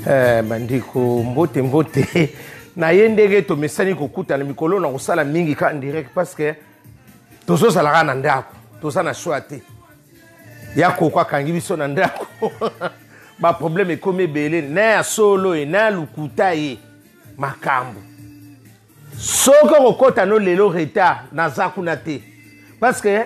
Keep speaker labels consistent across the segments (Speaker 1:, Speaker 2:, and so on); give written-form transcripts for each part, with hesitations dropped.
Speaker 1: Eh, bandeko mbote mbote na ye ndenge tomesani kokutana mikolo na kosala mingi ka en direct parce que tozozala kaka na ndako toza na choix te ya koko akangi biso na ndako baproblème ekomi ebele na ya solo ye na ya lokuta ye makambo soki okokɔta no lelo retard naza kuna te parce que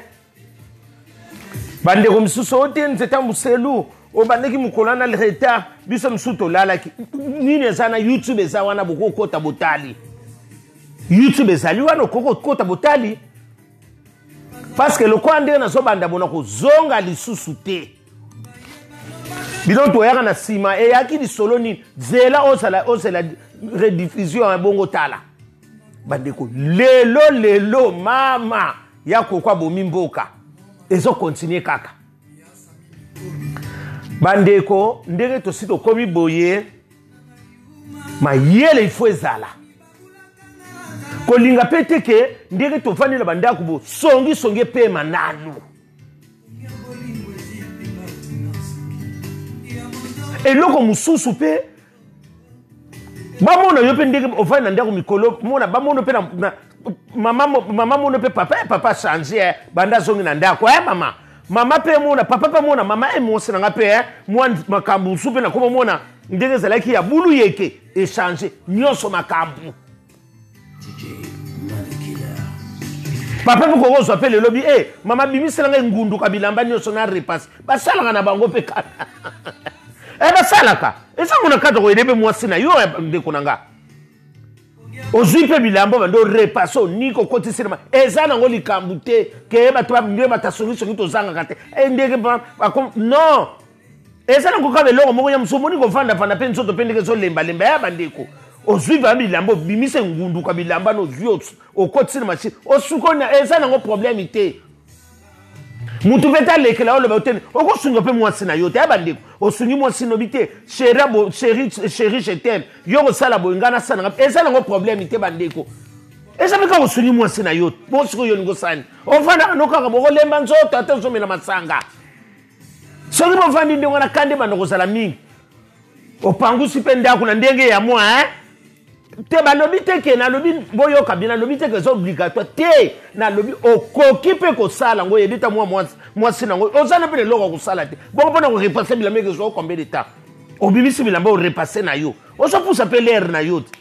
Speaker 1: bandeko mosusu oyo te nzeta moselu obandaki mokolo wana retard biso mosusu tolalaki nini eza na youtube eza wana bokokota botali youtube ezali wana okoki kokota botali parceke lokola ndenge nazobanda bona kozonga lisusu te bino toyaka na nsima eyaki lisolo nini zela ozala ozela rediffusion ya bongo tala bandeko lelo lelo mama ya koko abomi mboka ezokontinue kaka bandeko ndenge tosi tokomi boye mayele ifo ezala kolinga mpe te ke ndenge tovandi na bandako bo songisongi epema nanu eloko mosusu mpe bamona yo mpe ndenge ofandi na ndako mikolo mona bamona mpe na mama mama mono mpe papa eh, papa change eh, banda azongi na ndako eh, mama mama mpe mona papa mpe mona mama eh, mwasi na nga mpe eh, mwa makambo mosusu mpe nakoma mona ndenge ezalaki ya bulu yeke echange nyonso makambo papa mpe kokozwa mpe lelo bi e mama bimisela ngai ngunduka bilamba nyonso na repasse basalaka na bango mpe kaka e basalaka eza ngo na kati ya koyede mpe mwasi na yo ndeko na nga ozwi mpe bilamba bando repasse oniki okotisi na eza nango likambo te ke bato nde bato asongisongi tozangaka te e ndenge non eza nango kaka eloko moko ya mosu omoni kovandavanda mpe nzoto mpe ndenge ezolembalemba ya bandeko ozwi va bilamba obimisa engunduka bilamba na ozwi okotisi na machine osukoni eza nango problème te motu mpe te alekela oloba te okosunga mpe mwasi na yo te ya bandeko osungi mwasi nobi te chéri chéri je t'aime yo kosala boye ngai nasala nga eza nango problème te bandeko eza mpe kaka osungi mwasi na yo bo sikoyo olingi osani ofandaka no kaka bokolemba nzoto ata ozomela masanga soki bovandi ndenge wana kande banda kozala mingi opangusi mpe ndako na ndenge ya mwa eh? te balobi te ke nalobi boyoka bien nalobi te ke eza obligatoire te nalobi okoki mpe kosala yango oyebi ta mwa mwasi na yango oza na mpe na eloko ya kosala te bongo mpo na korepasse bilamba ekezwa combien de temps obimisi bilamba orepasse na yo ozopusa mpe lere na yo te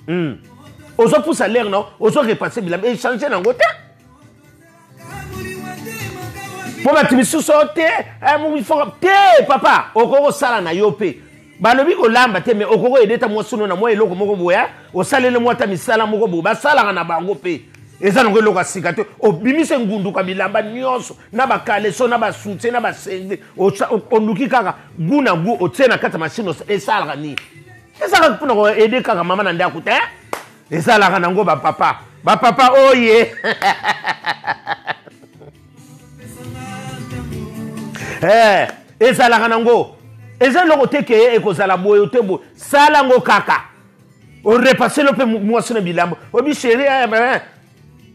Speaker 1: hmm. ozopusa lere na yo ozorepasse bilamba echange na yango te mpo bato misusu oyo te eh, te papa okoki kosala na yo mpe balobi kolamba te me okoki koyede ta mwasi no na mwa eloko moko boye eh? osaleli mwa ata misala moko boye basalaka na bango mpe eza nango eloko ya sika te obimisi engunduka bilamba nyonso na bakaleso na basoutien na basengle oluki kaka gu na gu otie na kati ya mashine esalaka nini ezalaka mpona koede kaka mama na ndako te eh? Ezalaka nango ba papa. Ba papa oye. Eh, ezalaka nango. Eza eloko te ke ekozala boye te boye. Sala yango kaka. Orepasse lo mpe mwasi na bilamba. Obi chérie eh, eh,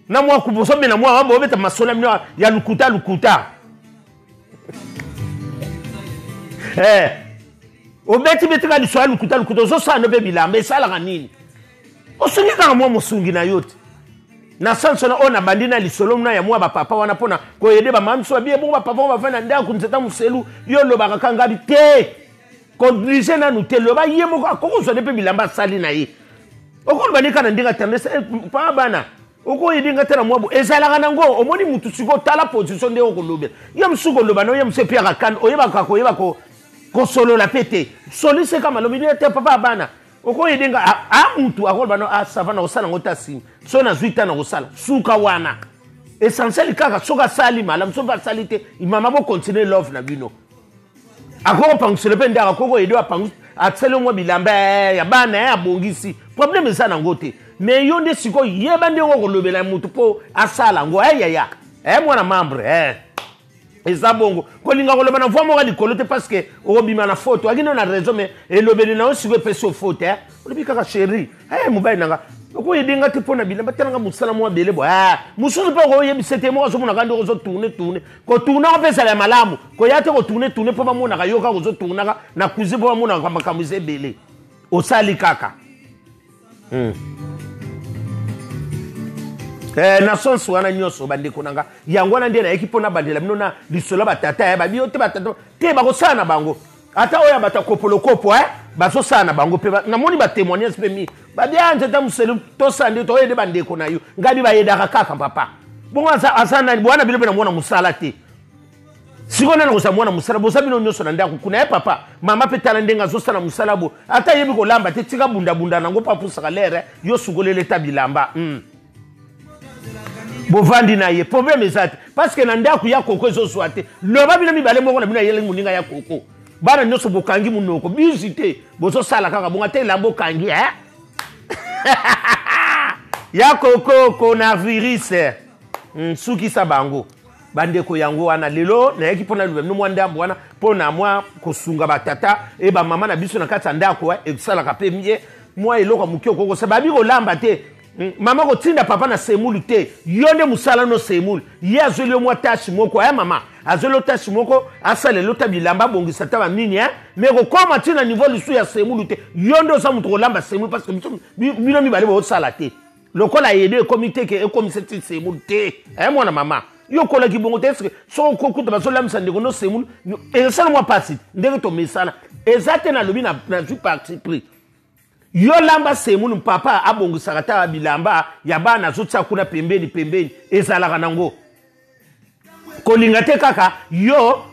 Speaker 1: na mwa kuboso bena mwa wambo obeta masola mino ya lukuta lukuta. Eh, obeti beti ka lisolo ya lukuta lukuta ozosala no mpe bilamba esalaka nini? Osungi kaka mwa mosungi na yo te na sens wana oyo nabandi na lisolo na ya mwa bapapa wana mpona koyede bamama miso babiye bongo bapapa oyo bafandi na ndako nzeta moselu yo olobaka ka ngabi te kooblige nanu te loba ye moko akoki kozwa nde mpe bilamba asali na ye okoloba nde kaka na ndenge atendresse eh, paa bana okoyede nga te na mwa bo ezalaka nango omoni mutu sikoyo tala position ndenge okolobela ye mosusu koloba na ye mosusu epiaka kanda oyebaka koyeba kosolola mpe te solise kama lobi te papa bana okoyede nga a mutu akoloba no a sava na kosala yango ta nsima so nazwi ta na kosala suka wana essentiel kaka soki asali malamu soki asali te mama bocontinue love na bino akoki kopangusela mpe ndako akoki koyede apangusi asali mwa bilamba eh, ya bana eh, abongisi problème eza nango te mais yo nde sikoyo yeba ndenge okolobela motu mpo asala yango ayaya eh, eh, mwana membre eh. Eza bongo kolinga koloba na voix moko ya likolo te parce que okobima na faute oyaki no na raison mais elobeli na yo sikoyo epesi yo faute eh? Olobi kaka chéri eh, mobali na nga okoyebi nga te mpo na bilamba tala nga mosala mwa ebele boye ah, mosusu mpe okoyebisa te moko azomonaka nde ozotourne tourne kotournaka mpe ezala ya malamu koya te kotourne tourne mpo bamonaka yo kaka ozotournaka na cuisine mpo bamonaka makambo eza ebele. Osali kaka. Eh, na sens wana nyonso bandeko na nga, yango wana nde nayaki mpo nabandela bino na lisolo ya batata ya babi yo te, batata te bakosala na bango ata oyo ya bato ya kopolokopo, eh, bazosala na bango mpe namoni batémoignage mpe mingi babia nzete moselu tosala nde toyede bandeko na yo ngai bi bayedaka kaka papa bongo aza nani bwana bino mpe namona mosala te. Sikoyo nani kozala mwana mosala? Boza bino nyonso na ndako kuna ye papa mama mpe tala ndenge azosala mosala bo ata ayebi kolamba te, tika bundabunda nango mpo apusaka lere yo sukolele ta bilamba. Bovandi na ye problème eza te parce que na ndako ya koko ezozwa te. Loba bino mibale moko na bino ayelaki moninga ya koko, bana nyonso bokangi monoko bizi te, bozosala kaka bongo ata elamba okangi, eh? Ya koko coronavirus. Sukisa bango bandeko. Yango wana lelo nayaki mpo naloba bino mwa ndambo wana mpo na mwa kosunga batata e bamama na biso na kati ya ndako. Esalaka mpe mie mwa eloko ya moke okokosa babi kolamba te. Mama kotinda papa na semulu te, yo nde mosala no semulu. Ye azweli yo mwa tashe moko ya mama, azweli yo tashe moko asalela yo ta bilamba, abongisa ta banini, eh? Me kokoma ntina niveau lisu ya semulu te, yo nde oza moto kolamba semulu parce que bino mibale bosala te. Lokola yede ekomi te ke ekomisa ti semulu te, eh, mwana mama yo okolaki bongo te. Eske soki okokuta bazolambisa ndeko no semulu esala mwa mpasi ndenge tomesana eza te? Nalobi nazwi parti pris, yo lamba semulu, papa abongisaka ta bilamba ya bana azotia kuna pembeni pembeni, ezalaka nango kolinga te kaka yo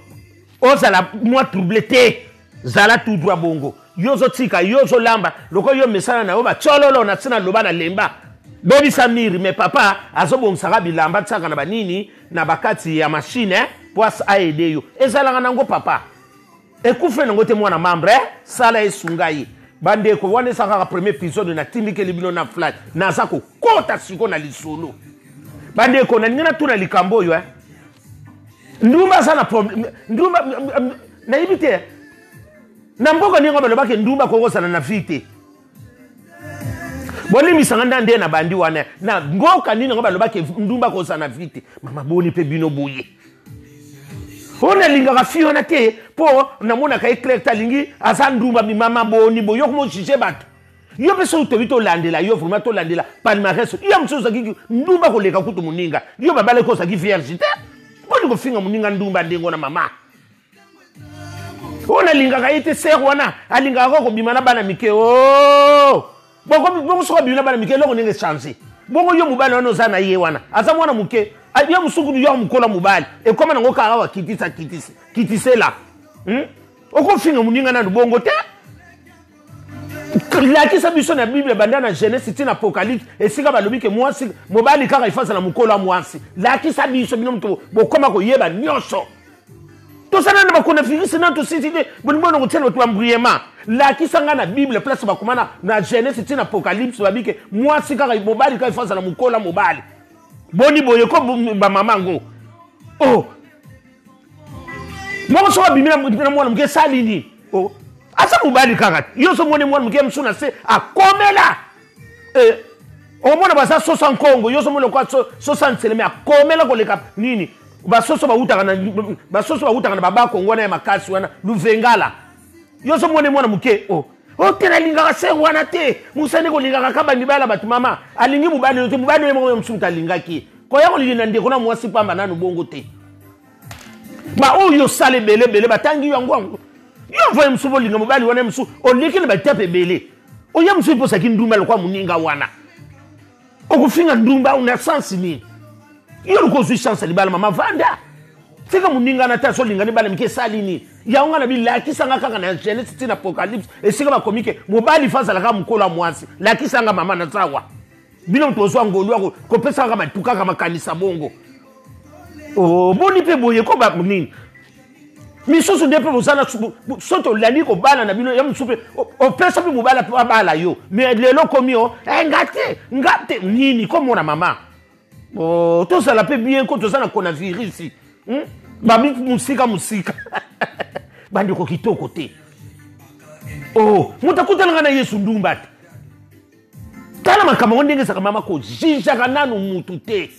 Speaker 1: ozala mwa trouble te, zala tout droit bongo. Yo ozotika, yo ozolamba lokola yo mesana na yo batyololo na ntina loba na lemba bebisa miri, me papa azobongisaka bilamba tiaka na banini na bakati ya machine, eh, po aede yo. Ezalaka nango papa ekufe nango te mwana membre, eh? Sala esunga ye bandeko. Wana eza kaka premier épisode natindikeli bino na flat. Naza kokota siko na lisolo bandeko. Nalingi natuna likambo oyo, eh? Ndumba aza na problème, ndumba nayebi te na mboka ndenge balobaki ndumba kokozala na vie te. Bolimbisanga nda nde na bandi wana na mboka nini yango balobaki ndumba kozala na vie te? Mama boni mpe bino boye oyo nalingaka fi wana te mpo namonaka ye clair te, alingi aza ndumba. Mama boni boye yo komojuge bato? Yo mpe soki tobi tolandela yo vraiment, tolandela palmarès yo mosusu ozalaki ndumba koleka kutu moninga. Yo babalaki ozalaki vierge te, boni kofinga moninga ndumba ndenge wana? Mama oyo nalingaka ye te, ser wana alingaka kaka kobima na bana mike. O bongo soki abimi na bana mike, eloko ndenge change bongo? Yo mobali wana oza na ye wana aza mwana moke, yo mosuku yo mokolo mobali ekoma nango kaka awa kitisa kitisa kitisela, Okofinga moninga nanu bongo te. Lakisa biso na Bible banda na Genèse ti na Apocalypse esika balobi ke mwasi mobali kaka ifo azala mokolo ya mwasi. Lakisa biso, bino moto bokoma koyeba nyonso. Tosala na bakonavirisi nano tosisi te, bolingi bona kotiela bato bambriema. Lakisa ngai na Bible place bakoma na Genèse ti na Apocalypse babi ke mwasi kaka mobali kaka ifo azala mokolo ya mobali. Boni boye ko bamama yango? Oh, moko soki abimi na mwana moke esali nini? Oh, aza mobali kaka yo ozomoni mwana moke mosusu na se akomela, eh, omona baza soso ya nkongo, yo ozomona lokola soso ya nseleme akomela koleka nini basoso bawutaka na basoso bawutaka na babakongo wana ya makasi wana luvengala. Yo ozomona mwana moke, oh, o te nalingaka se wana te, mosani kolingaka kaka mibali ya bato. Mama alingi mobali oyo te, mobali oyo moko ya mosusu moto alingaki koya kolinga ndeko na mwasi pamba nanu bongo te. Baoyo osala ebele ebele batangi yo yango yango yo voye mosusu bolinga mobali wana mosusu oleki na batape ebele oya mosusu mpo ozalaki ndumba lokola moninga wana. Okofinga ndumba na sansi nini? Yo lokola ozwi chance ya libala, mama vanda, tika moninga na te azolinga libala mike esali nini? Yango nga na bilakisanga kaka na Genèse ti na Apocalypse esika bakomi ke mobali fa azalaka mokolo ya mwasi. Lakisanga mama na zawa bino moto ozwa ngolu ya kopesaka bato kaka makanisa bongo. Omoni mpe boye ko nini misusu nde mpe bozala so tolandi kobala na bino ya mosusu mpe opesa mpe mobala mpe abala yo, mais lelo okomi o eh, nga te nga te nini komona mama. Oh, tozala mpe bien ko toza na coronavirus, Babi mosika mosika bandeko kitoko te. Oh, moto akutanaka na Yesu ndumba te. Tala makambo yango ndenge ezalaka mama, kojijaka nanu mutu te,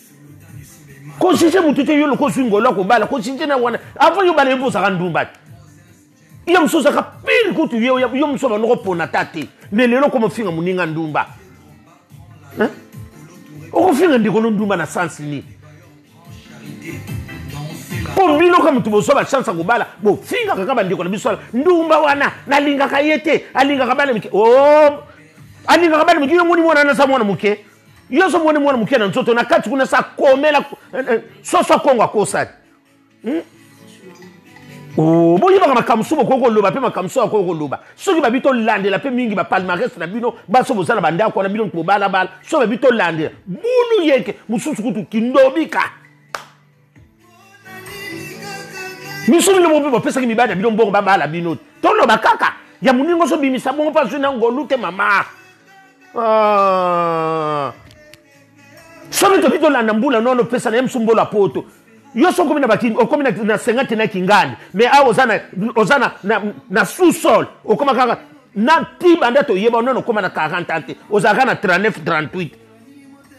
Speaker 1: kojuge mutu te. Yo lokola ozwi ngolo ya kobala, kojuge na wana avant yo bala yo mpo ozalaka ndumba te. Yo mosusu ozalaka pire. Nini kutu yo yo mosusu bando kopona ta te, mais lelo okoma ofinga moninga ndumba. Hein? Okofinga ndeko no ndumba na sens nini? Mpo bino ka moto bozwa bachance ya kobala, bofingaka kaka bandeko na biso wana ndumba wana, nalingaka ye te, alingaka bana mike. Oh, alingaka bana mike, yo moni mwana wana aza mwana moke, yo ozomoni mwana moke na nzoto na kati kuna sa komela eh, eh, soso akongo akosani. Oh, boyebaka makambo mosusu bokoki koloba mpe makambo mosusu akoki koloba. Soki babi tolandela mpe mingi bapalmares na bino, baso boza na bandako wana, bino bobalabala, soki babi tolandela bulu yeke mosusu kutu kindobika miso bino moko mpe bapesaki mibali na bino mbongo babala bino, toloba kaka ya moninga ozobimisa bongo mpe azwi na ngolu te mama. Ah. Soki tobi tolanda mbula nono opesa na ye mosu mbola poto, yo so okomi na baki, okomi na, na 50 na kingani, mais awa oza na, oza na, na, na sous-sol, okoma kaka na ti banda toyeba nono okoma na 40 ans te, ozalaka na 39 38,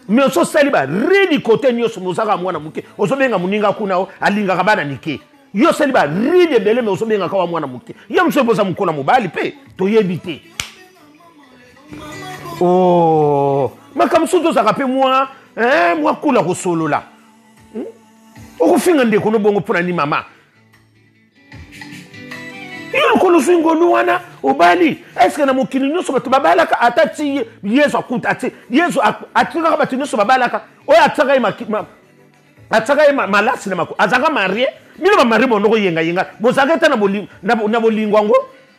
Speaker 1: mais ososali ba ridi kote nyonso, mais ozalaka mwana moke, ozobenga moninga kuna o alingaka bana mike, yo osali ba ridi ebele, mais ozobengaka wa mwana moke, ye mosusu mpe oza mokola mobali mpe toyebi te. Oh, makambo mosusu tozalaka mpe mwa eh, mwa kula kosolola. Okofinga ndeko no bongo mpona nini mama? Yo lokola ozwi ngolu wana obali, eske na mokili nyonso bato babalaka? Ata ti Yesu akuta, ati Yesu atikaka bato nyonso babalaka, oyo atiaka ye atiaka ye malasi na mako, azalaka marie. Bino bamarie bondo koyengayenga, bozalaka ata na bolingo yango,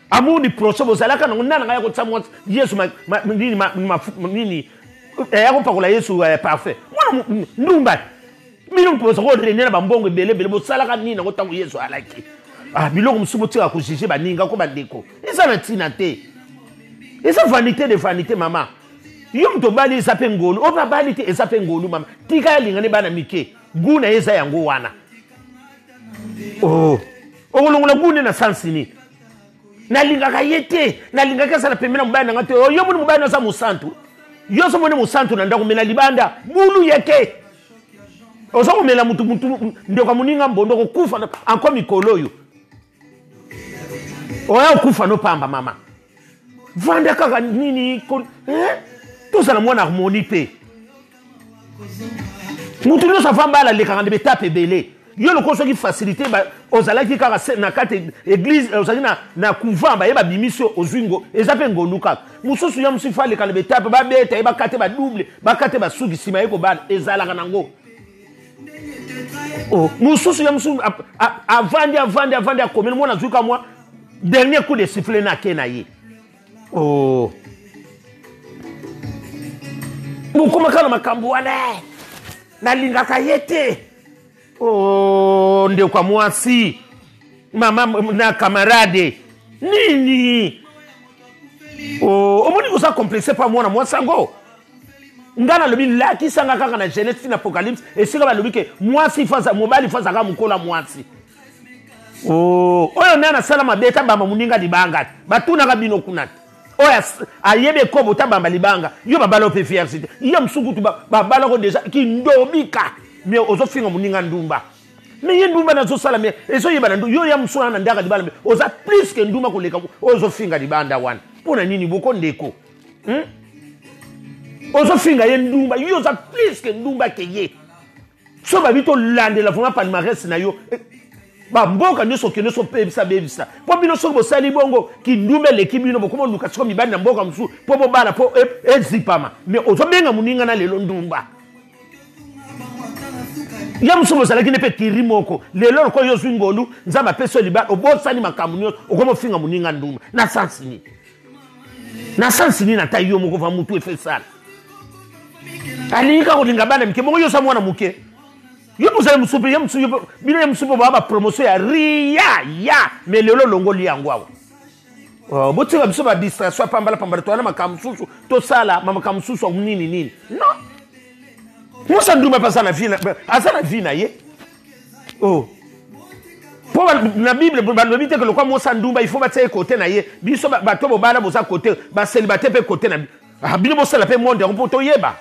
Speaker 1: amour du prochain bozalaka nango. Nana ngai ya kotia mwasi Yesu nini, nini ya kopakola Yesu parfait, mwana ndumba. Bino mpo boza korene na bambongo ebele ebele, bosalaka nini nango ntango Yesu alaki? Ah, biloko mosusu botikaka kojuge baninga ko bandeko, eza na ntina te, eza vanité de vanité. Mama, yo moto obali eza mpe ngolu, oyo babali te eza mpe ngolu. Mama, tika alingani bana mike, gu na ye eza yango wana. Oh, okolongola gu nde na sansi nini? Nalingaka ye te, nalingaki azala pembeni na mobali na nga te. Oh, yo moni mobali aza mosantu, yo ozomoni mosantu na ndako, me na libanda bulu ye te. Oza komela mutu, mutu ndeko ya moninga mbondo, kokufa anko mikolo oyo oya okufa no pamba. Mama, vanda kaka nini eh? Tozala mwana harmonie mpe mutu nyonso ava mbala alekaka nde betape ebele. Yo lokola soki facilité ozalaki kaka na kati église, ozalaki na couvent, baye babimisi yo, ozwi ngo, eza mpe ngolu kaka. Mosusu ya mosusu aleka na betape, babeta ye, bakate badouble, bakate basuki, nsima ye kobala, ezalaka nango. Oh, mosusu ya mosusu avandi avandi avandi, akomeli mwana, azwi ka mwa dernier coup de sifflet na ake na ye. Oh, bokomaka na makambo wana, nalingaka ye te. Oh, ndeko ya mwasi, mama na camarade nini? Oh, omoni koza complexe mpa mwana mwasi yango. Nga nalobi, lakisanga kaka na Genèse ti na Apocalypse esika balobi ke mwasi faza mobali fazaka mokola mwasi. Oh, oyo nani asala mabe tabamba moninga libanga te, batunaka bino kuna te. Oyo ayebi ekobo tabamba libanga. Yo babala mpe vierge te, ye mosusu kutu babalako deja kindobika, me ozofinga moninga ndumba. Me ye ndumba nazosala, me ezoyebana yo ya mosusu wana na ndaka libala, me oza plus ke ndumba koleka oyo ozofinga libanda wana. Mpo na nini boko ndeko? Ozofinga ye ndumba, yo oza plus ke ndumba ke ye. So babi tolandela vraiment palmarès na yo, bamboka nyonso okende, so bebisa bebisa mpo bino soki bosali bongo kindumba eleki bino, bokoma oluka siko mibali na mboka mosusu mpo bobala mpo ezipama. Me ozobenga moninga na lelo ndumba, ye mosusu bozalaki nde mpe kiri moko. Lelo lokola yo ozwi ngolu, Nzambe apesi yo libala, obosani makambo nyonso, okoma ofinga moninga ndumba na sansi nini? Na sansi nini? Ata yo moko va mutu efesala alingi kaka kolinga bana mike bongo, yo oza mwana moke, yo mozali mosusu mpe ye mosusu, bino ye mosusu mpe baa bapromotion ya ria ya me lelo olongoli yango awa. Oh, botika biso badistraction ya pambala pambala, towana makambo mosusu tosala, makambo mosusu nini nini. Non, Musa ndumba mpe aza na vie, aza na vie na ye. Oh, mpo na Bible balobi te ke lokwa Musa ndumba il faut batia ye kote na ye. Biso bato bobala boza kote, baselibate mpe kote na bino, bosala mpe monde yango mpo toyeba.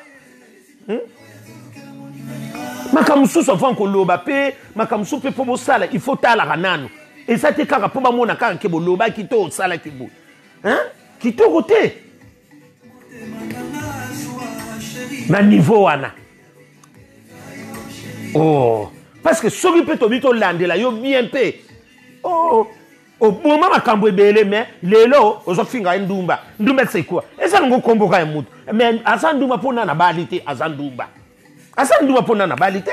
Speaker 1: Makambo mosusu avant koloba mpe makambo mosusu mpe mpo bosala, il faut talaka nanu. Eza te kaka mpo bamona kaka ke bolobaki to osalaki boye. Hein? Kitoko te. Na niveau wana. Oh, parce que soki mpe tobi tolandela yo bien mpe. Oh, oboma makambo ebele mais lelo ozofinga ye ndumba. Ndumba c'est quoi? Eza nango kombo kaka ya mutu. Mais aza ndumba mpo na bali te, aza ndumba. Aza ndumba mpo na bali te.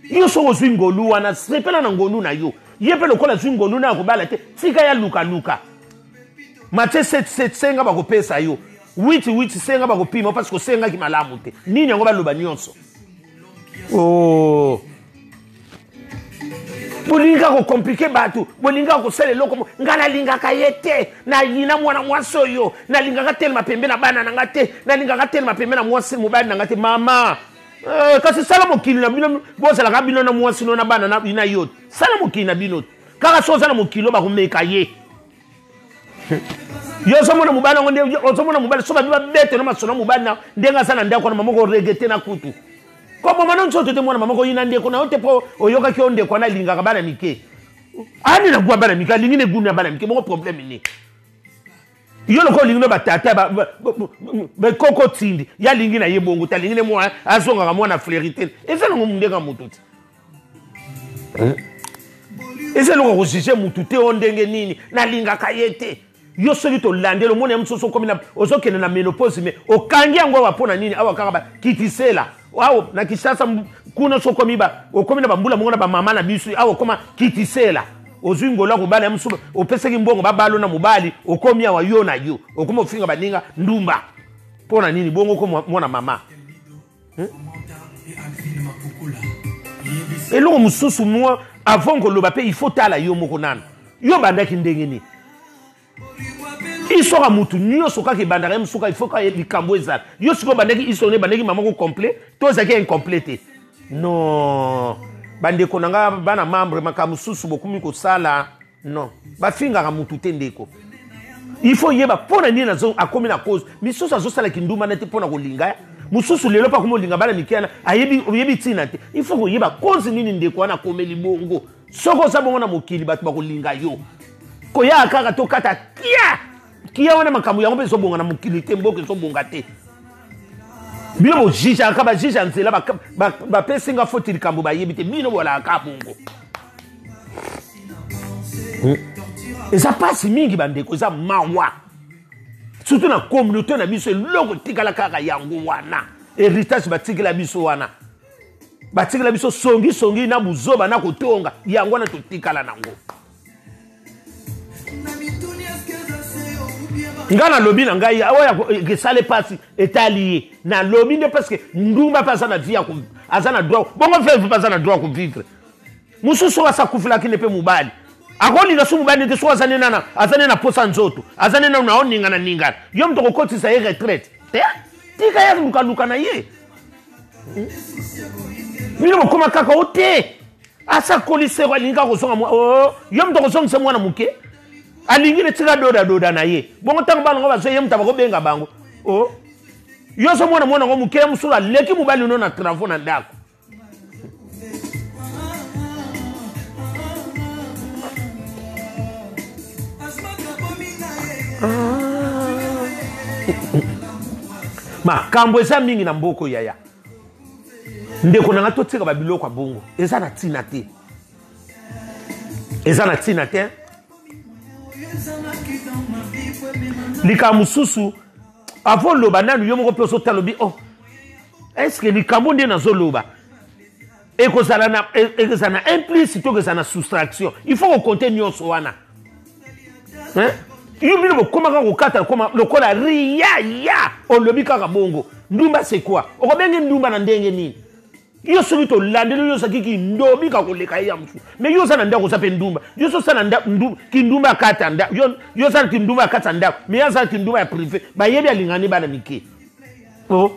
Speaker 1: Yo soki ozwi ngolu wana, sepela na ngolu na yo. Ye mpe lokola azwi ngolu na ya kobala te, tika ya luka-luka. Matthieu 7, 7, senga bakopesa yo. 8, 8, senga bakopima, parce que osengaki malamu te. Nini yango baloba nyonso? Oh. Bolingi kaka kokomplike bato, bolingi kaka kosala eloko mo. Nga nalingaka ye te, nayina mwana mwasi oyo, nalingaka telema pembe na bana na nga te, nalingaka telema pembe na mwasi mobali na nga te. Mama, kasi sala mokili na bino, bozalaka bino na mwasi no na bana na yo. Sala mokili na bino. Kaka so oza na mokili oyo bakomeka ye. Yo ozomona mobali yango nde, ozomona mobali, so babi babete na masolo ya mobali na ndenge aza na ndako wana, mama ko regrete na kutu. Koboma no nzoto te mwana mama, koyina ndeko na yo te mpo oyokaki yo ndeko wana alingaka bana mike. Ani na gwa bana mike, alingi na egunu ya bana mike, bongo problème nini? Yo lokola olingi no batata, ba koko tindi, ye alingi na ye bongo te, alingi ne mwa, azongaka mwana fleri te. Eza nango ndenge ya moto te. Eza eloko ya kojuge motu te, o ndenge nini nalingaka ye te. Yo soki tolandeli, omoni ya mosusu okomi na, ozokende na ménopause, mais okangi yango awa mpo na nini? Awa kaka ba kitisela. Awa na Kinshasa, kuna so okomi ba, okomi na bambula moko na ba mama na biso, awa okoma kitisela. Ozwi ngolo ya kobala ya mosusu, opesaki mbongo babalo na mobali, okomi awa yo na yo, okomi ofinga baninga ndumba. Mpo na nini? Bongo ko mwana mama. Eloko mosusu mwa avant koloba pe il faut tala yo moko nanu. Yo bandaki ndenge nini? Histoire ya mutu nyonso kaka ebandaka ye mosusu kaka, il faut kaka likambo ezala. Yo sikoyo bandaki histoire ne bandaki mama ko complet to ezalaki incomplet te. Non. Bandeko na nga bana membre makambo mosusu bokomi kosala non. Bafingaka mutu te ndeko. Il faut yeba pona nini azo akomi na cause. Misusu azosala kindumba na te pona kolinga. Mususu lelo pa komo linga bana mike wana, ayebi, oyebi tina te. Il faut koyeba cause nini ndeko wana akomeli bongo. Soko oza bongo na mokili bato bakolinga yo. Koya kaka tokata kia. Kia wana makambo yango mpe ezobonga na mokili te, mboka ezobonga te. Bino bojijaka ba juge ya nzela, bapesi nga foti likambo bayebi te, bino bolaka bongo. Eza pasi mingi bandeko, eza mawa. Surtout na communauté na biso eloko etikala kaka yango wana. Héritage batikela biso wana. Batikela biso songi songi na buzoba na kotonga, yango wana totikala nango. Nga nalobi na ngai, oyo esale pasi etali ye. Nalobi nde parce que ndumba mpe aza na vie ya ko-, aza na droit. Bongo veuve mpe aza na droit ya kovivre. Mosusu oyo asakufelaki nde mpe mobali. Akolinga so mobali nde te, so aza nde nana, aza nde na posa nzoto, aza nde nanu na oningana ningana. Yo moto okokotisa ye retraite. Te, tika ye luka-luka na ye. Bino bokoma kaka o te. Asa kolisero alingi kaka kozonga mwa, oh, yo moto okozongisa mwana moke. Alingi ne tika doda doda na ye. Bongo ntango bana ngo bazo ye moto akobenga bango. Oh. Yo so mwana mwana ngo moke mosusu aleki mobali no na travaux na ndako. Makambo eza mingi na mboko yaya. Ndeko na nga totika ba biloko ya bongo. Eza na tina te. Eza na tina te. Likambo mosusu, avant loba nanu yo moko pe ozotala lobi, oh, est-ce que likambo nde nazoloba ekozala na, ekozala na un plus to ekozala na soustraction? Il faut kocompter nyonso wana. Hein? Yo bino bokomaka kokata koma lokola ria ya olobi kaka bongo. Ndumba c'est quoi? Okobenge ndumba na ndenge nini? Yo soki tolandeli yo ozalaki kindobi ka koleka ye ya mosusu. Mais yo oza na ndako oza pe ndumba. Yo soki oza na kindumba ya kati ya ndako. Yo, yo oza na kindumba ya kati ya ndako. Mais ye aza na kindumba ya privé. Bayebi alingani bana mike. Oh.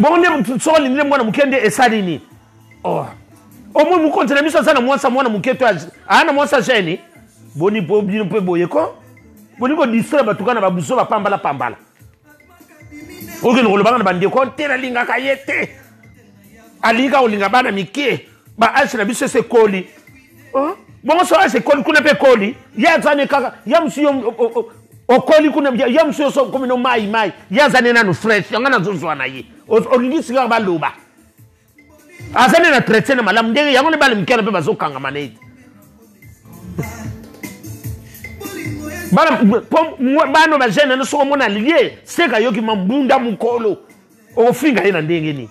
Speaker 1: Bongo nde soki olingi nde mwana moke nde esali nini? Oh. Omoni mokonzi na biso aza na mwasi ya mwana moke to aza na mwasi ya jeune? Boni po bino mpe boye ko? Boni ko distraire bato kaka na babuso ba pambala pambala. Okende kolobaka na bandeko te nalingaka ye te. Alingi kaka kolinga bana mike. Ba age na biso ese ekoli. Oh? Bongo so ase ekoli kuna mpe ekoli ye aza ne kaka ya mosu yo okoli kuna ya mosu yo so okomi no mai mai ye aza ne nanu fresh yango nazozwa na ye olingi sika baloba aza nde na traite na malamu ndenge yango nde bana mike na mpe bazokangama na ete bana po bana bajeune nano soki omona lie seka ayoki ma mbunda mokolo okofinga ye na ndenge nini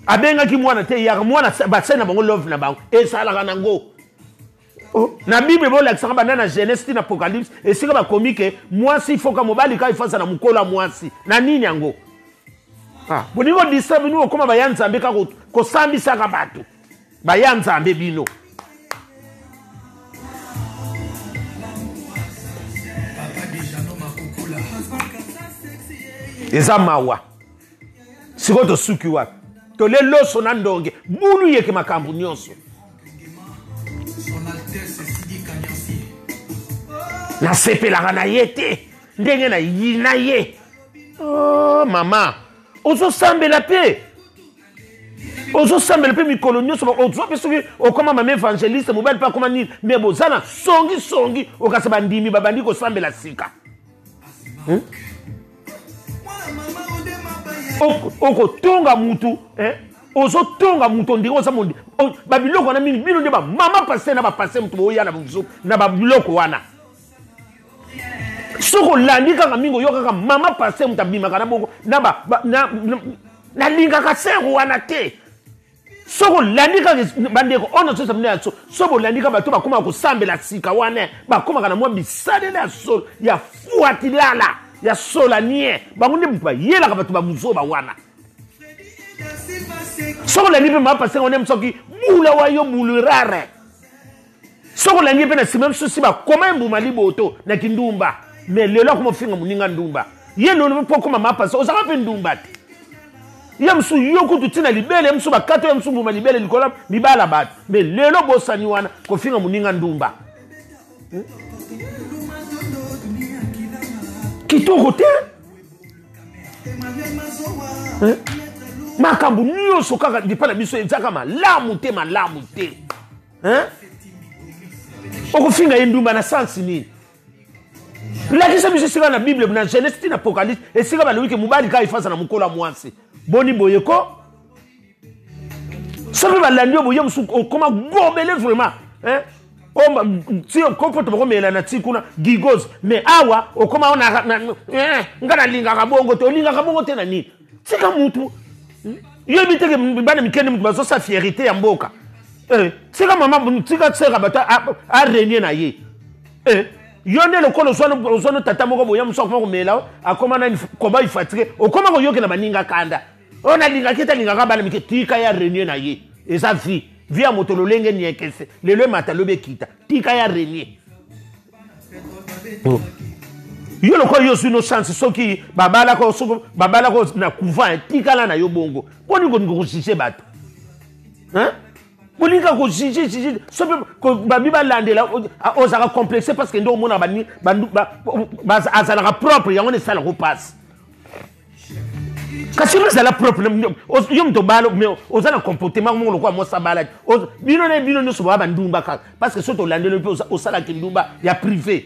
Speaker 1: abengaki mwana te yaka mwana basali na bango love na bango esalaka nango Oh, na bible bolakisaka banda na genèse ti na apocalypse esika bakomi ke mwasi foka mobali kaka ifasa na mokolo ya mwasi na nini yango ah, bolingi kodistra bino okoma baya nzambe kaka kosambisaka bato baya nzambe bino eza mawa sikoyo tosuki wapi tole loso na ndonge bulu yeke makambo nyonso nasepelaka na ye te ndenge na yina ye oh, mama ozosambela mpe ozosambela mpe mikolo nyonso ozwa mpe soki okoma mama evangeliste mobali mpe akoma nini me boza na songisongi okasa bandimi babandi kosambela sika hmm? Okotonga mutu eh? Ozotonga mutu ondire oza mondi babiloko wana mingi bino nde bamama paster na bapaster moto boya na na babiloko wana soki olandi kaka mingi oyoka kaka mama paster moto abimaka na bongo nalingaka sere wana te soki olandi kaka bandeko oyo nazosa bino ya so soki bolandi kaka bato bakomaka kosambela sika wana bakomaka na mwa bisalela ya solo ya fuatilala ya solanie bango nde moto bayelaka bato babuzoba wana soki olandi mpe mama pasteur wana soki bula wa yo bulu rare soki olandi mpe na nsima mosusu bakoma ye mbuma liboto na kindumba me lelo akoma ofinga moninga ndumba ye lelo mpo okoma mama pasteur ozalaka mpe ndumba te ye mosusu yo kutu ntina libele ye mosusu bakata ye mosusu mbuma libele likolo mibala bato me lelo bosani wana kofinga moninga ndumba kitoko te eh? Makambo nyonso kaka lipa na biso ezaka malamu te malamu te eh? Okofinga ye ndumba na sansi nini lakisa biso esika na bible na genèse ti na apocalypse esika balobi ke mobali kaka ifasa na mokolo ya mwasi boni boye ko soki balandi yo boye mosusu okoma gobele vraiment eh? Ti kopoto bakomela na ti kuna gigos mais awa okoma eh, nga nalingaka bongo te olingaka bongo te na nini tika mutu yoyebi teke bana mikende mutu bazosala fierité ya mboka eh, tika mama tika seka bato arenie na ye eh, yo nde lokola ozwano tata moko boya mosu akoma komela akoma nani koba ifatike okoma koyokela baninga kanda oyo nalingaki ete alingaka bana mike tika ya renie na ye eza vie vie ya moto lolenge niekese lelo emata lobi ekita tika ya renie oh. Yo lokola yo ozwi no chance soki babalaka soki babalaka na couvent tikala na yo bongo mponi kolinga kojuge bato bolinga kojuge juge soki babi balandela ozalaka complexe parce que nde omonaka azalaka propre yango nde esalaka mpasi kasi yo ozala propre yo moto obala mais oza na comportement moko lokola mwasi abalaki bino na bino nyonso boya bandumba kaka parce que soki tolandeli mpe osalaki ndumba ya privé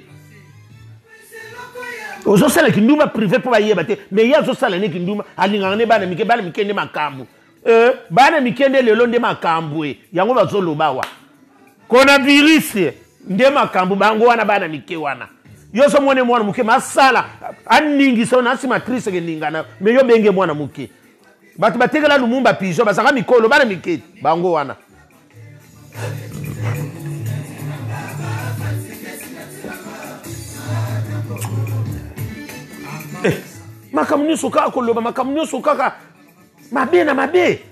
Speaker 1: ozosala kindumba privé mpo bayeba te mais ye azosala ne kindumba alingaka nde bana mike bana mike nde makambo eh, bana mike nde lelo nde makambo e yango bazoloba wa coronavirus nde makambo bango wana bana mike wana yo so mwana mwana moke masala aningisa na nsima trise keningana me yo benge mwana moke bato batekela lumumba pigeon bazalaka mikolo bana mike bango wana eh, makambo nyonso kaka koloba makambo nyonso kaka mabe na mabe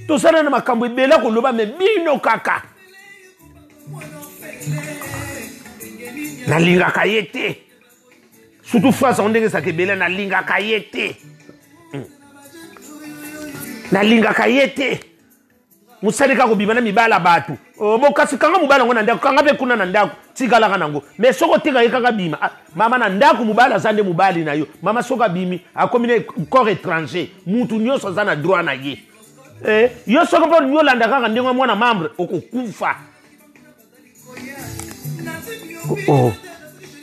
Speaker 1: tozala na makambo ebele koloba me bino kaka nalingaka ye te surtout phrase yango ndenge ezalaka ebele nalingaka ye te nalingaka ye te mosali kaka kobima na mibala bato oh, bokasi kanga mobali yango na ndako kanga mpe kuna na ndako tikalaka nango me soki otika ye kaka bima ah, mama na ndako mobali aza nde mobali na yo mama soki abimi akomi na corps étranger mutu nyonso aza na droit na ye eh, yo soki mpe olingi olanda kaka ndenge mwana membre okokufa. Oh.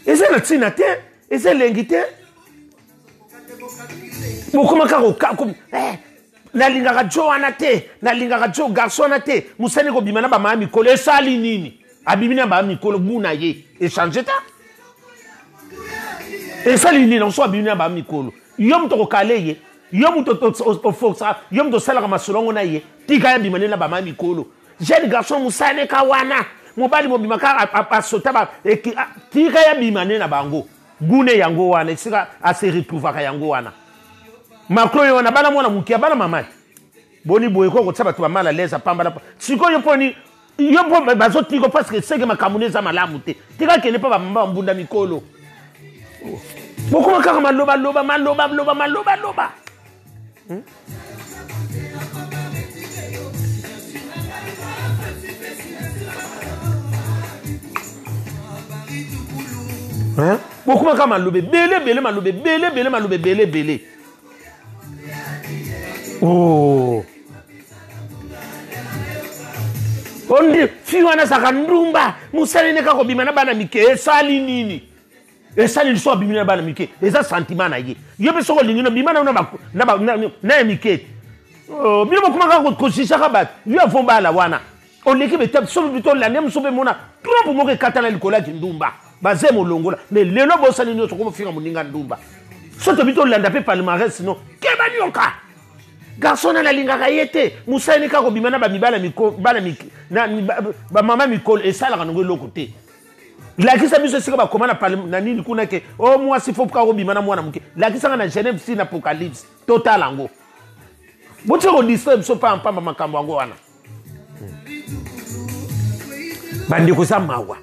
Speaker 1: Eza na ntina te, eza elengi te. Bokoma kaka eh, nalingaka jo wana te, nalingaka jo garçon wana te, mosani kobima na bamama mikolo esali nini? Abimi na bamama mikolo guna ye echange ta esali nini? Nanso abimi na bamama mikolo, yo moto okokale ye, yo moto oforsa, yo moto osalaka masolo yango na ye, tika ye abima nde na bamama mikolo. Jeune garçon mosani ka wana mobali mobima kaka asota ba tika ye abima nde na bango gune yango wana esika ase retrouvaka yango wana. Macron ye wana bana mwana moke abana mama te boni boye ko kotia bato ba mal à l'aise apambala sikoyo mponi yo mpo bazotika parce que seke makambo nde eza malamu te tika kende mpo bamama bambunda mikolo bokoma kaka malobaloba malobaloba malobaloba. Hein? Bokoma kaka maloba ebele ebele maloba ebele ebele maloba ebele ebele. Oh. Ondi fi wana azalaka ndumba mosali ne kaka kobima na bana mike esali nini? Esali liso abimi na bana mike eza sentiment na ye. Yo mpe soki olingi no bima na ya mike. Oh, bino bokoma kaka kosisaka bato yo avo bala wana oleki betape soki bito olandi mosusu mpe mona trompe moko ekatana likolo ya kindumba baze molongola me lelo bosani nyonso komofinga moninga ndumba soki tobi tolanda mpe palmarès no keba nyoka garçon nani alingaka ye te mosali kaka kobima na bamibala bamama mikolo esalaka nango eloko te. Lakisa biso esika bakoma na na nini kuna ke o oh, mwasi fo kaka kobima na mwana moke. Lakisanga na Genève si na Apocalypse totala yango. Botika kodistraire biso pamba pamba makambo yango wana. Bandeko eza mawa.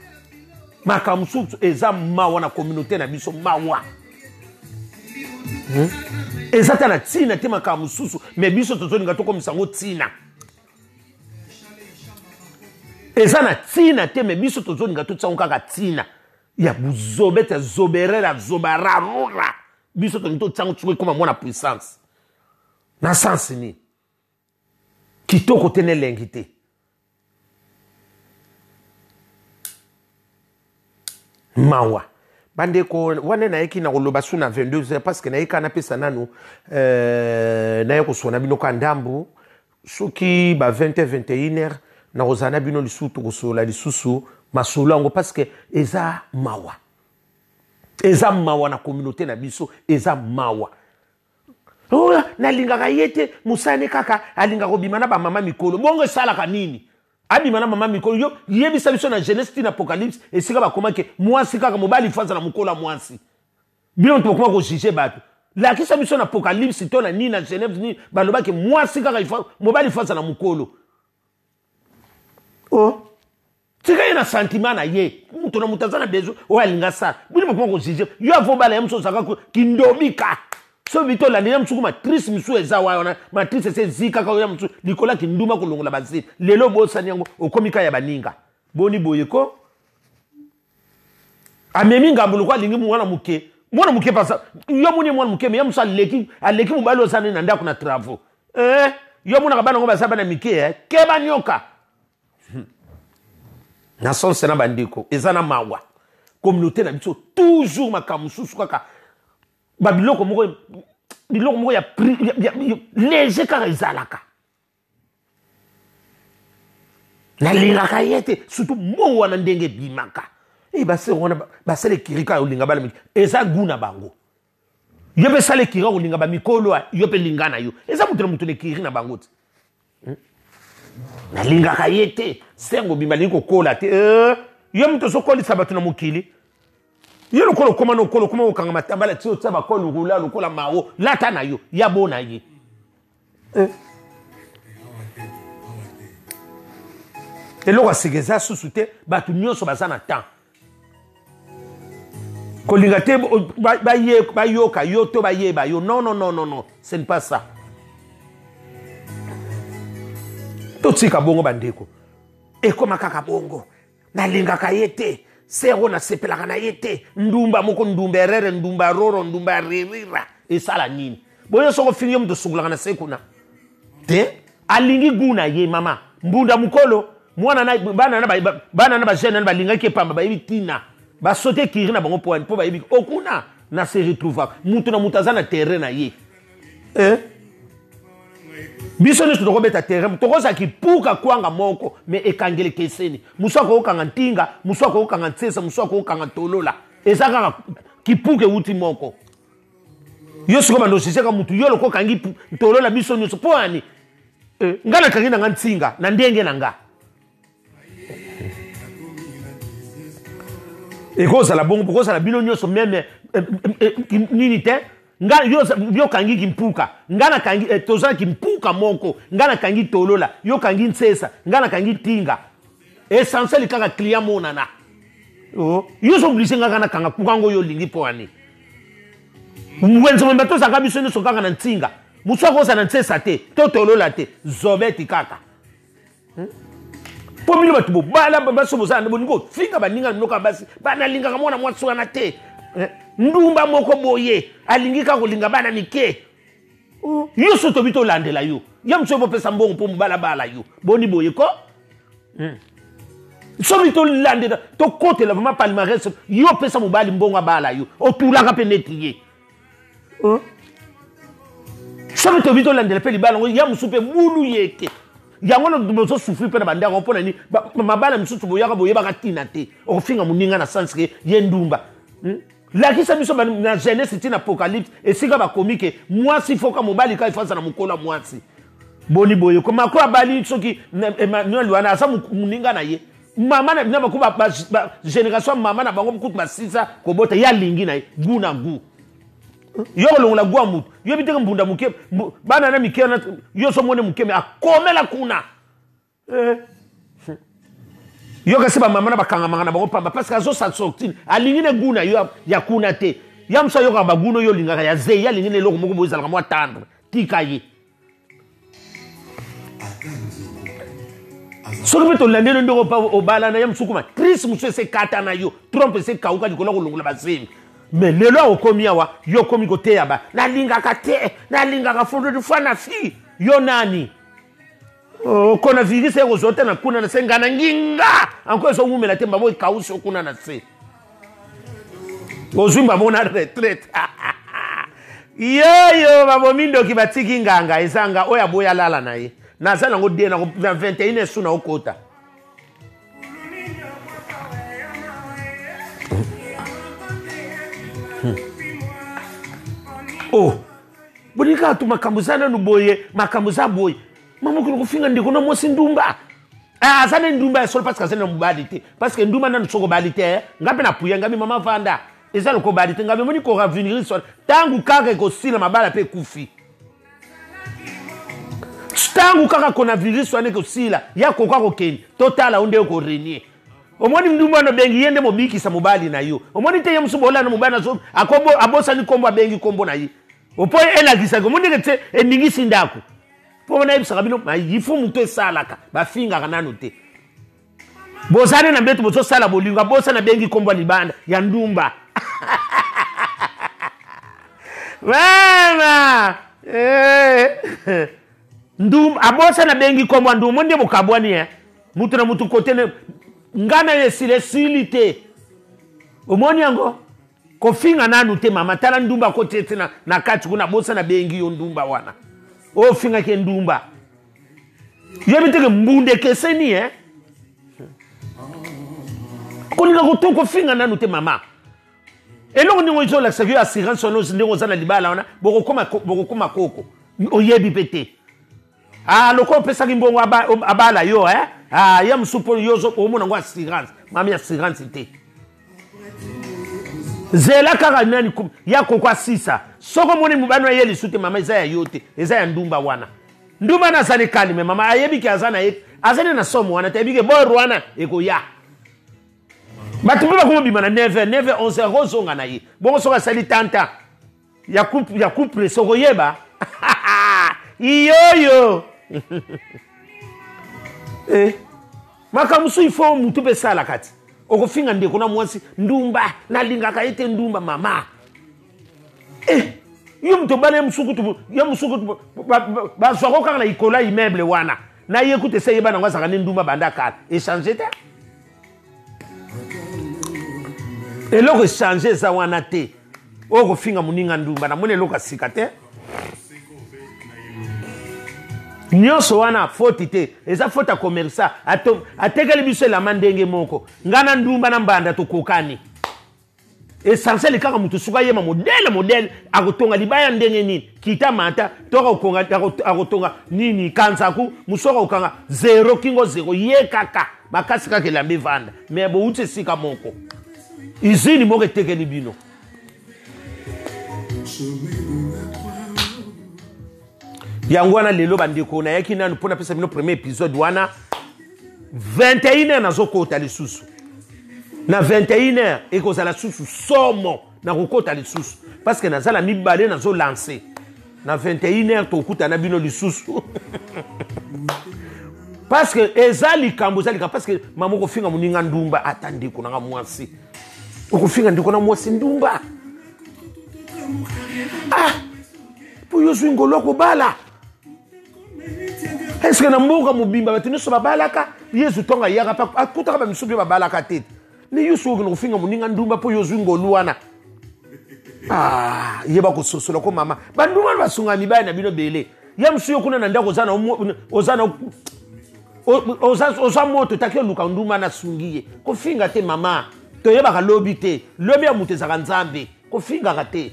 Speaker 1: Makambo mosusu eza mawa na communauté na biso mawa. Eza ta na ntina te makambo mosusu me biso tozolinga tokomisa yango ntina. Eza na ntina te me biso tozolinga totia yango kaka ntina ya buzobete ya zoberera zobararura biso tolingi totia yango soki ekoma mwana puissance na sens nini kitoko te na elengi te. Mawa bandeko wana nayeki na koloba su na 22 heures parce que nayeki kaka napesa nanu naye koswana bino ka ndambu soki ba 20 heures 21 heures nakozala na bino lisusu tokosola lisusu masolo yango parce que eza mawa, eza mawa na communauté na biso, eza mawa. Oh, nalingaka ye te mosani kaka alingaka kobima na bamama mikolo bongo esalaka nini abima na mama mikolo yo yebisa biso na Genèse ti na Apocalypse esika bakomaki mwasi kaka mobali fo azala mokolo ya mwasi bino moto bokoma kojuge bato lakisa biso na Apocalypse to na nini na Genève nini balobaki mwasi kaka mobali fo azala mokolo. Oh. Tika ye na sentiment na ye moto na moto aza na besoin oyo alinga asala bino bokoma kojuge yo avo bala ye mosusu ozalaka kindomika soki bito olandi ye mosuku matrice mosusu eza wana matrice ese ezikaka oyo ya mosusu likolo ya kinduma kolongola bazeli lelo obosani yango okomi kaka ya baninga boni boye ko amemi ngambo lokola alingi mwana moke mwana moke pasa yo moni mwana moke me ya mosusu aleki aleki mobali oyo aza na ndako na travaux yo monaka bana yango baza bana mike keba nyoka. Na sonse na bandeko eza na mawa communauté na biso toujours makambo mosusu kaka ba biloko moko biloko moko ya léger kaka ezalaka nalingaka ye te surtout mo wana ndenge ebimaka e basere wana basala ekiri kaka olinga bana mike eza gu na bango yo mpe sala ekiri kolinga bamikolo yo mpe linga na yo eza moto na moto na ekiri na bango te. Nalingaka ye te sengo bima alingi kokola te yo moto ozokolisa bato na mokili yo lokola okoma na okolo okoma kokanga matambala ti otia bakolo rula lokola mao lata na yo ya bona ye. Eloko ya sika eza susu te bato nyonso baza na temps kolinga te bayoka yo to bayeba yo non non non non non ce n'est pas ça totika bongo bandeko ekoma kaka bongo nalingaka ye te sero nasepelaka na ye te ndumba moko ndumba erere ndumba roro ndumba ririra esala nini boyo soko fingi yo moto osungulaka na se kuna te alingi gu na ye mama mbunda mokolo. Mwana na bana na bana na ba jeune na balingaki epamba bayebi tina. Ba sauter kiri na bango po po bayebi okuna na se retrouva. Mutu na mutu aza na terrain na ye. Eh? Biso nyonso tokobeta terrain, tokozala kipuka kwanga moko, mais ekangeli keseni. Mosu akokanga ntinga, mosu akokanga nsesa, mosu akokanga ntolola. Eza kaka kipuka ewuti moko. Yo sikoyo bando osiseka mutu yo loko okangi ntolola biso nyonso mpo ani? Eh, nga nakangi na nga ntinga na ndenge na nga. Ekozala bongo, bokozala bino nyonso meme eh, eh, eh, nini te nga yo yo kangi kimpuka nga na kangi eh, toza kimpuka moko nga na kangi tolola yo kangi nsesa nga na kangi tinga essentiel kaka client monana oh yo so oblige nga kana kanga puka ngo yo lingi po ani wenze mwemba tozalaka biso nyonso kaka na ntinga mosu akozala na nsesa te to tolola te zobeti kaka Mpo bino bato bobala basi bozala bolingi kofinga baninga na bino kaka basi banalingaka mwana mwasi wana te eh, ndumba moko boye alingi kaka kolinga bana mike oh, yo so tobi tolandela yo ya mosu bopesa mbongo mpo mobala bala yo boni boye ko hmm. Soki tolandela tokotela vraiment palmarès yo opesa mobali mbongo abala yo otulaka mpe neti ye oh. Soki tobi tolandela mpe libala yango ya mosusu mpe bulu yeke yango bozosufri mpe na bandako mpo na nini mabala misusu boyaka boyebaka ntina te okofinga moninga na sens ke ye ndumba hmm? Lakisa biso na jeunesse ntina apocalypse esika bakomi ke mwasi foka mobali ka ifo aza na mokolo ya mwasi boni boye ko mako abali soki Emmanuel wana aza moninga na ye mama na bino bako ba génération mama na bango kutu basisa kobota ye alingi na ye gu na gu yo kolongola gu ya motu yo biteke mbunda moke bana na mike yo so mone moke me akomela kuna eh. Yo kasi bamama na bakangamaka na bango pamba parce que azosa sortir alingi ne gu na yo ya kuna te ya mosu ayokaka baguno yo olingaka ya zei ye alingi na eloko moko boye ezalaka mwa tendre tika ye soki mpe tolandeli ndenge obalana ya mosuku ma crise mosusu ese ekata na yo trompe ese ekauka likolo ya kolongola bazemi me lelo okomi awa yo okomi koteya ba nalingaka te nalingaka fondodi foi na fille yo nani okona virus ekozwa te na kuna na se ngana nginga anko ezowumela te mbamo ekausi okuna na se ozwi mbamo na retraite yoyo babomi ndoki batiki nganga ezanga oyo aboyi alala na ye naza nango de na 21 esu na okota oh bolingi kaka tu makambo eza nanu boye makambo eza boye mama okende kofinga ndeko na mwasi ndumba ah, aza ne ndumba ya solo parce que aza na mobali te parce que ndumba nanu soki obali te eh. nga mpe napuya ngabi mama vanda eza loko obali te ngabi omoni koravenir solo ntango kaka ekosila mabala mpe ekufi ntango kaka coronavirus wana ekosila ya koka kokende totala yo nde okorenie omoni ndumba wana obengi ye nde mobikisa mobali na yo omoni te ye mosusu bolanda mobali na abosani nkombo abengi nkombo na ye opo elakisaki omoni ndenge te eningisi ndako mpo wana ayebisaka bino mayifo moto esalaka bafingaka nano te bozali na mbeto bozosala bolingo abosani abengi nkombo ya libanda ya ndumba mama eh. Ndumba abosani abengi nkombo ya ndumba omoni nde bokabwani eh. Mutu na mutu kote ne nga na yo esili esili te omoni yango kofinga nanu te mama tala ndumba akoti ete na, na kati kuna abosani abengi yo ndumba wana oyo ofingaki ye ndumba yebi teke mbunda ekeseni eh? Kolinga koto kofinga nanu te mama eloko ndenge ezolakisaka yo assurance wana ndenge oza na libala wana bokokoma bokokoma koko oyebi mpe te ah lokola opesaki mbongo abala yo eh? Ah, ya mosusu mpo yo omona yango assurance mami assurance te zela kaka nani ya koko asisa soki omoni mobali na ye lisu te mama eza ya yo te eza ya ndumba wana ndumba na azali kalime mama ayebi ke aza na ye azali na somo wana te ayebi ke bor wana ekoya bato mpe bakoma bima na 9h 9h 11h ozonga na ye bongo soki asali tanta ya coupe ya couple sokoyeba iyoyo eh. Makambo mosusu ifo motu mpe esalaka ti okofinga ndeko na mwasi ndumba nalingaka ye te ndumba mama eh. Yo moto obala ye mosuku ye mosuku bazwako kaka na ikola immeuble wana. Na ye kutu esi eyeba nango azalaka nde ndumba banda kala. Echange te. Eloko echange eza wana te. Oyo kofinga moninga ndumba namoni eloko ya sika te. Nyonso wana faute te, eza faute ya commerçant. Atekeli biso elamba ndenge moko. Nga na ndumba na mbanda tokokani. Essentiel kaka moto soki ayema modele modele akotonga libaya ndenge nini, kita mata to akotonga nini kanzaku, mosu akokanga zero kingo zero, ye kaka makasi kaka elamba evanda. Mais bowuti esika moko, usine moko etekeli bino. Yango wana lelo bandeko nayaki nanu mpo napesa bino premier épisode wana. 21 heures nazokota lisusu na 21 heures ekozala susu somo nakokota lisusu parce que naza na mibale nazo lancer na 21 heures tokutana bino lisusu parce que eza likambo, eza likambo parce que mama okofinga moninga ndumba, ata ndeko nanga mwasi okofinga ndeko na mwasi ndumba, ah po yo ozwi ngolo kobala. Est-ce que na mboka mobimba bato nyonso babalaka? Yesu ntongo ayaka mpe akutaka ba misusu mpe babalaka te. Me yo soki okende kofinga moninga ndumba mpo yo ozwi ngolu wana, ah, yeba kososola ko mama bandumba wana basunga mibali na bino ebele. Ya mosusu yo kuna na ndako oza na oza na oza, oza moto taki oluka ndumba na asungi ye. Kofinga te mama, toyebaka lobi te, lobi ya moto ezalaka Nzambe. Kofingaka te.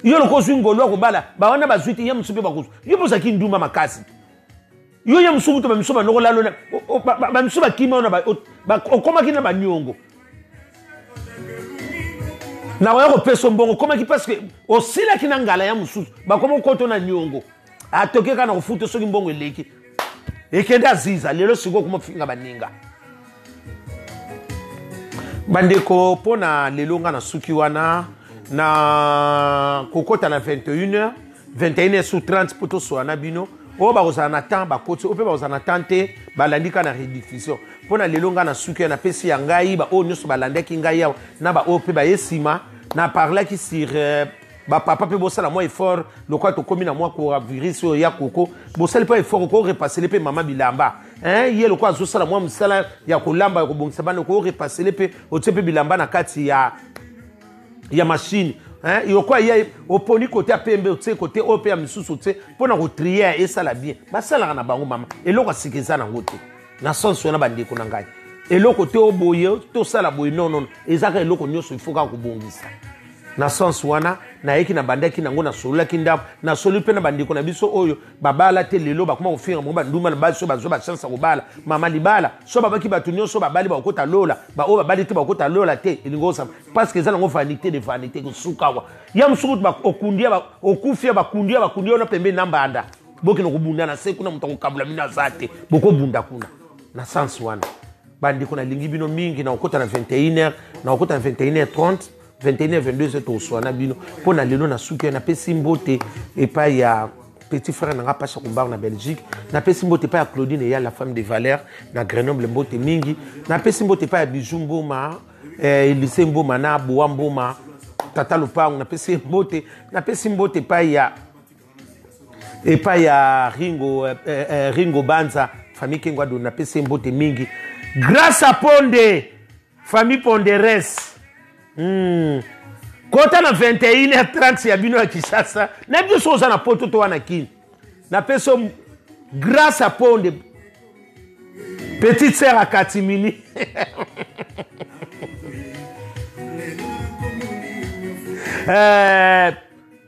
Speaker 1: Yo lokola ozwi ngolu ya kobala, bawana bazwi te, ye mosusu mpe bakozwa. Yo mpe ozalaki ndumba makasi. Yo ye mosusu kutu bamisusu bandoko lalo na, bamisusu bakima wana, okomaki na baniongo. Nakoya kopesa mbongo, okomaki parce que osilaki na ngala ya mosusu, bakoma kokoto na niongo. Atoki kaka na kofuta soki mbongo eleki. Ekende aziza, lelo sikoyo okoma kofinga baninga. Bandeko, mpo na lelo nga na suki wana na kokota na 21 heures, 21 heures sur 30 mpo tosola na bino. Oyo bakozala na temps bakoti, oyo mpe bakozala na temps te balandi kaka na rediffusion. Mpo na lelo nga na suki wana napesi ya ngai ba oyo nyonso balandaki ngai awa na ba oyo mpe baye nsima. Na parlaki sur ba papa mpe bosala mwa effort lokola tokomi na mwa coronavirus oyo ya koko, bosali mpe effort oko repasser mpe mama bilamba. Hein, ye lokola azosala mwa mosala ya kolamba ya kobongisa bana, oko repasser mpe otie mpe bilamba na kati ya machine. Hein, yokoa ye oponi kote ya pembe otie kote oyo mpe ya misusu otie mpo na kotrier esala bien. Basalaka na bango mama, eloko ya sika eza nango te na sens wana bandeko na ngai. Eloko te oboye tosala boye, non, non, ezaka eloko nyonso il faut kaka kobongisa na sens wana. Nayeki na bandaki nango, nasololaki ndambo, nasoli mpe na bandeko na biso oyo babala te lelo bakoma kofinga bango bandumba na basi oyo bazwa bachance ya kobala. Mama libala so babaki bato nyonso babali bakokota lola, baoyo babali te bakokota lola te, elingi osama parce que eza nango vanité de vanité kosukawa ya mosuku okundi ya okufi ya bakundi ya bakundi wana pembeni na mbanda, bokende kobunda na se kuna, moto akokabula bino aza te, bokobunda kuna na sens wana. Bandeko nalingi bino mingi, na kokota na 21 heures, na kokota na 21 heures 30, 21 heures 22 heures tokoswana bino. Mpo na lelo na suki napesi mbote epai ya petit frère nanga Pacha Kumbar na Belgique, napesi mbote epai ya Claudine Eyal la femme de valeur na Grenoble, mbote mingi. Napesi mbote epai ya Bijou Mboma, Elise Mboma na Boa Mboma, tata Lupango, napesi mbote. Napesi mbote epai ya Ringo Banza, famille Kengo Ado, napesi mbote mingi. Grâce à Ponde, famille Ponderes. Kota na 21 heures 30 ya bino ya Kinshasa, na biso oza na poto to wana Kin. Napesi grâce à Ponde, petite sœur à Katimini.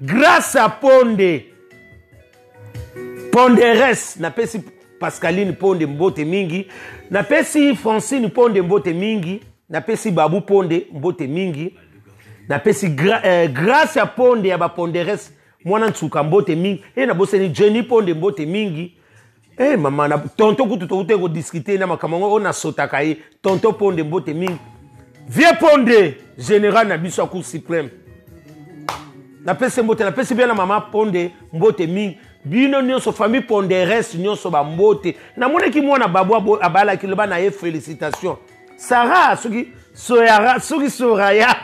Speaker 1: Grâce à Ponde Ponderes, napesi Pascaline Ponde mbote mingi, napesi Francine Ponde mbote mingi, napesi Babu Ponde mbote mingi, napesi grâce à Ponde ya ba Ponderes mwana nsuka mbote mingi, e nabosani Jenny Ponde mbote mingi. Mama na tonto kutu tokuti ko discuter na makambo yango oyo nasotaka ye. Tonto Ponde mbote mingi, vieux Ponde général na biso ya Cour suprême, napesi mbote, napesi bien na mama Ponde mbote mingi. Bino nyonso famille Ponderes nyonso ba mbote. Namonaki mwana babu abalaki, loba na ye félicitation Sarah, soki Soyara, soki Soraya,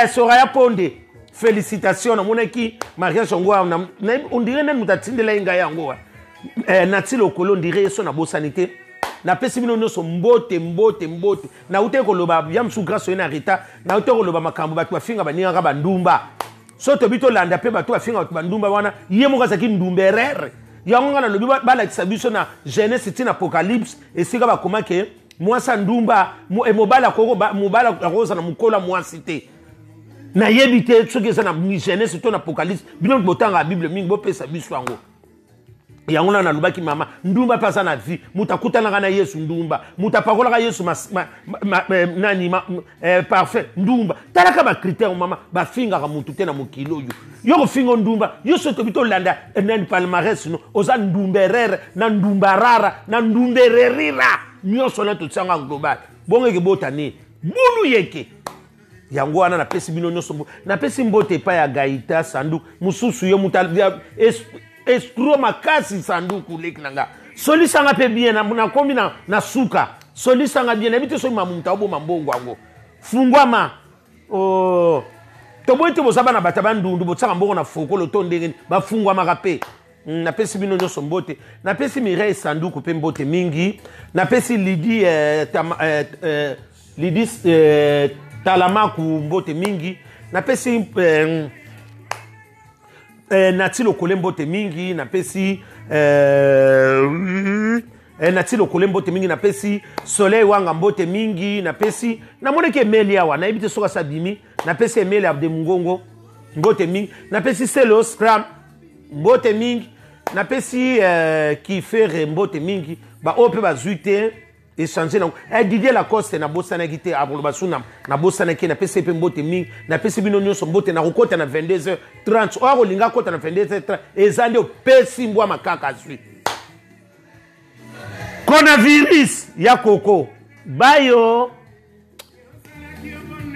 Speaker 1: Soraya Ponde, félicitation. Namonaki mariage yango awa, on dirait nani moto atindela ye ngai yango wa. eh, nati lokolo ndire ye so nabosani te. Napesi bino nyonso mbote, mbote, mbote. Nautaki koloba ya mosusu grâce oye na rita, nautaki koloba makambo bato bafinga baningaka bandumba. So tobi tolanda mpe bato bafinga bato bandumba wana, ye moko azalaki ndumberere. Yango ngai nalobi balakisa biso na Genèse ti na Apocalypse esika bakomake mwasi ya ndumba, eh, mobali akozala na mokolo ya mwasi te. Nayebi te soki eza na Genèse to na Apocalypse. Bino botangaka Bible mingi, bopesa biso yango. Yango wana nalobaki mama ndumba mpe aza na vie. Moto akutanaka na Yesu ndumba, moto apakolaka Yesu mas, ma, ma, ma, eh, nani ma, eh, parfum ndumba. Talaka bacritère mama, bafingaka motu te na mokili oyo. Yo kofinga ndumba, yo soki tobi tolanda eh, nani palmarès no, oza ndumberere na ndumbarara na ndumbererira nyonso wana totianga global. Bongo eke bota nini bulu yeke. Yango wana napesi bino nyonso, napesi mbote epai ya Gaita Sanduku mosusu, yo moto escroc makasi. Sanduku leki na nga, solisanga mpe bien, nakomi na, na suka. Solisanga bien, nayebi te soki mamu moto aoboma mbongo yango. Fungwama oh. Toboyi te, boza bana bato bandundu, botiaka mbongo na fokolo to ndenge nini, bafungwamaka mpe. Napesi bino nyonso mbote. Napesi Mireille Sanduku mpe mbote mingi. Napesi Lidi eh, tama, eh, eh, Lidi eh, Talamaku mbote mingi. Napesi eh, eh, Nati Lokole mbote mingi. Napesi eh, eh, Nati Lokole mbote mingi. Napesi Soleil Wanga mbote mingi. Napesi, namonaki Emeli awa, nayebi te soki asabimi. Napesi Emeli Abde Mungongo mbote mingi. Napesi Selo Scram mbote mingi. Napesi eh, Kifere mbote mingi. Baoyo mpe bazwi te échange nango eh, Didier Lacoste nabosanaki te, akoloba su nabosanaki. Napesi ye mpe mbote mingi. Napesi bino nyonso mbote. Nakokota na 22h30. Oyo akolinga akota na 22h30, eza nde opesi mbwa makaka azwi coronavirus ya koko bayo.